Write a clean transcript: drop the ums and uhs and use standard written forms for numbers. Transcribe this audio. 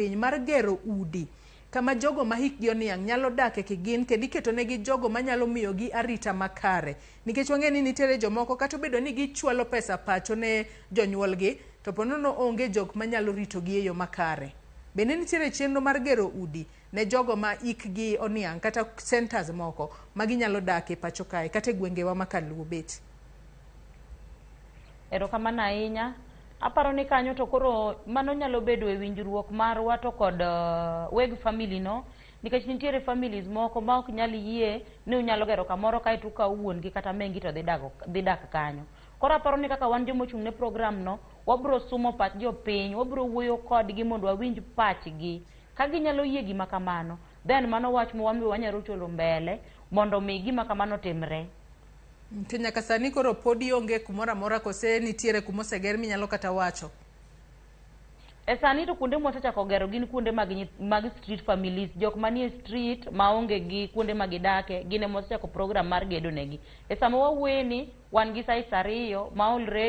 Piny mar gero udi kama jogo ma hikgi oniang' nyalo dake kigin kendo iketonegi jogo manyalo miyogi arita makare. Nikech wang'e ni nitiere jomoko kata obedo ni gichwalo pesa pacho ne jonyuolgi, to ponono onge jok manyalo ritogi e yo makare. Bende nitiere chenro mar gero udi ne jogo ma hikgi oniang' kata centers moko ma ginyalo dake pacho kae kata e gwengewa ma kaluo bet? Erokamano ahinya. Aparo ni kanyo to koro mano nyalo bedo e winjruok marwa to kod weg family no, nikech nitiere families moko ma ok nyal yie ni unyalo gero kamoro kaeto ukawo wuon gi kata min gi to dhi dak kanyo. Koro aparo ni kaka wan joma ochung' ne program no, wabro sumo pach jopiny, wabro wuoyo kodgi mondo wawinj pachgi. Ka ginyalo yie gima kamano, then mano wach ma wan be wanyalo cholo mbele mondo mi gima kamano timre. To nyaka sani koro podi onge kumoro amora kose nitiere kuma oseger minyalo kata wacho? E sani to kuonde mwasechako gero gin kuonde mag street families, jok manie street maonge gi kuonde ma gidake, gin ema wasechako program mar gedo negi. E sama wawuoye ni wan gi sites ariyo ma already